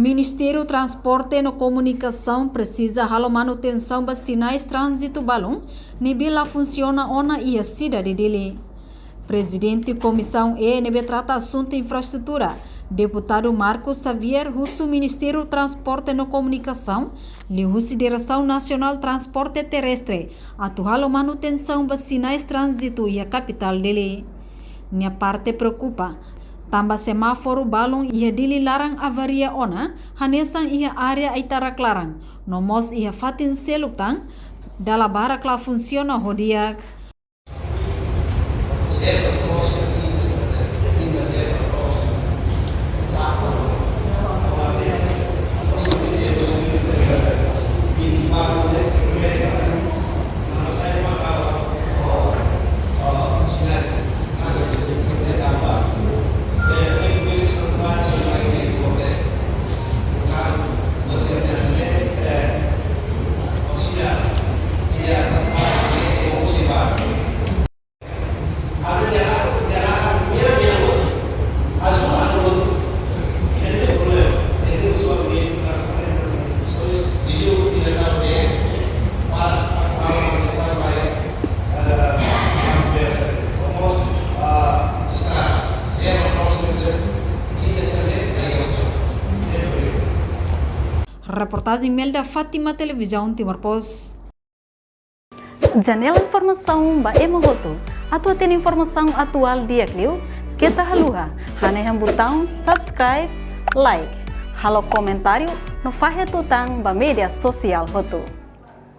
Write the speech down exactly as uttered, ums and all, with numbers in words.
Ministériu Transporte no Komunikasaun presiza halo manutensaun ba sinais tránzitu balun ne'ebé la funsiona ona iha sidade Dili. Prezidente Komisaun E ne'ebé trata asuntu infraestrutura, Deputadu Marcos Xavier, husu Ministériu Transporte no Komunikasaun, liuhusi Diresaun Nasionál Transporte Terrestre, atu halo manutensaun ba sinais tránzitu iha kapitál Dili. Nia parte preokupa tanba semáforu balun iha Dili laran avaria ona, hanesan iha área Aitarak laran, no mós iha fatin seluk tan, dala barak la funsiona ho di'ak. Reportajen Melda Fátima, Televizaun Timor Post. Janela informasaun ba ema hotu. Atu hatene informasaun atuál di'ak liu, keta haluha hanehan butaun subscribe, like, halo komentáriu no fahe tutan ba média sosiál hotu.